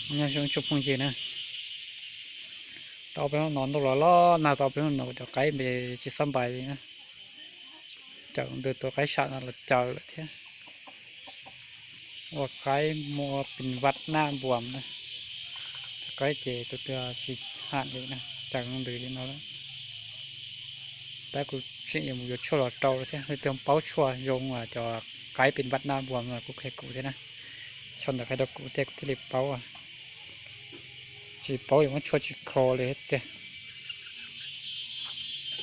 Nyob zoo tsoom phooj ywg na, tau ob peb hnub no ntuj los los nag, tau ob peb hnub no cov qaib npe tsis xob npais li na. Cawm ntws tus qaib sam no los cawm lawm thiab. Ua qaib muaj pin vaj naj npuas na, cov qaib ces tus twg tsis ham li na, cawm ntws li no lawm. Tab kuv tseem yuav mus yuav tshuaj los rau thiab, leej twg paub tshuaj zoo cov qaib pin vaj naj npuas no kuj qhia kuv thiab na. Sau ntawv qhia rau kuv thiab kuv thiaj li paub. Tsis paub yuav muab tshuaj tsis kho li thiab tiag.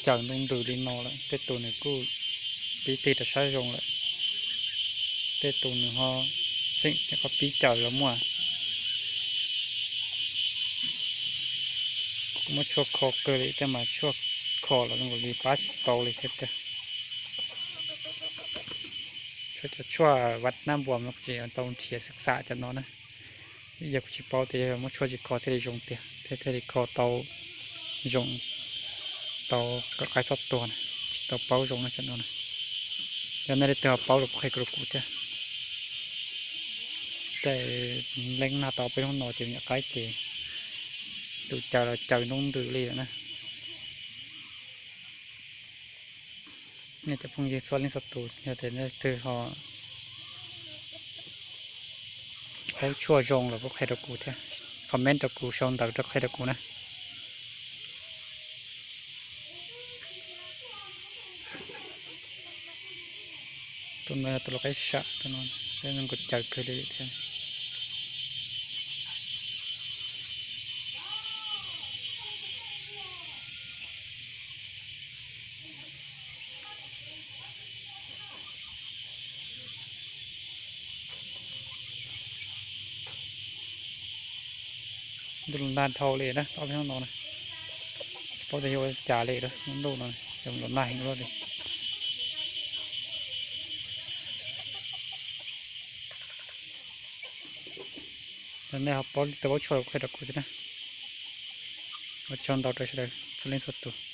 Cawm ntws li no lawm, tej tus nws kuj pib tig rau sab zoo lawm, tej tus nws ho tseem qhov pib cawm los muaj. Kuv muab tshuaj kho kawg li thiab mas tshuaj kho los zoo li pab tsis tau li thiab tiag. Tshuaj, cov tshuaj vaj naj npuas no kuv tseem tau nrhiav xwm xam cov no na. Yog kuv tsis paub tias yog muab tshuaj tsis kho thiaj li zoo tiag, thiaj thiaj li kho tau zoo, tau kom qaib txhob tuag na, tsis tau paub zoo na cov no na. Yog nej leej twg ho paub los kuj qhia rau kuv thiab. Tej leej nag tau peb hnub no ces nyuam qaib ces tus cawm los cawm ntws li lawm na. Nej cov phooj ywg txhua leej txhua tus yog tias nej leej twg ho paub tshuaj zoo los kuj qhia rau kuv thiab, comment rau kuv, sau ntawv rau qhia rau kuv na. Tus no yog tus lau qaib sam, tus no peb zoo nkaus cawm kawg li thiab. Ntuj los nag dhau li na, ob peb hnub no na, tsis paub tias yog ua cas li lawm, ntuj no los nag heev luaj li. Yog nej ho paub tej paub tshuaj los qhia rau kuv thiab na. Ua tsaug ntau rau sawv daws txhua leej txhua tus.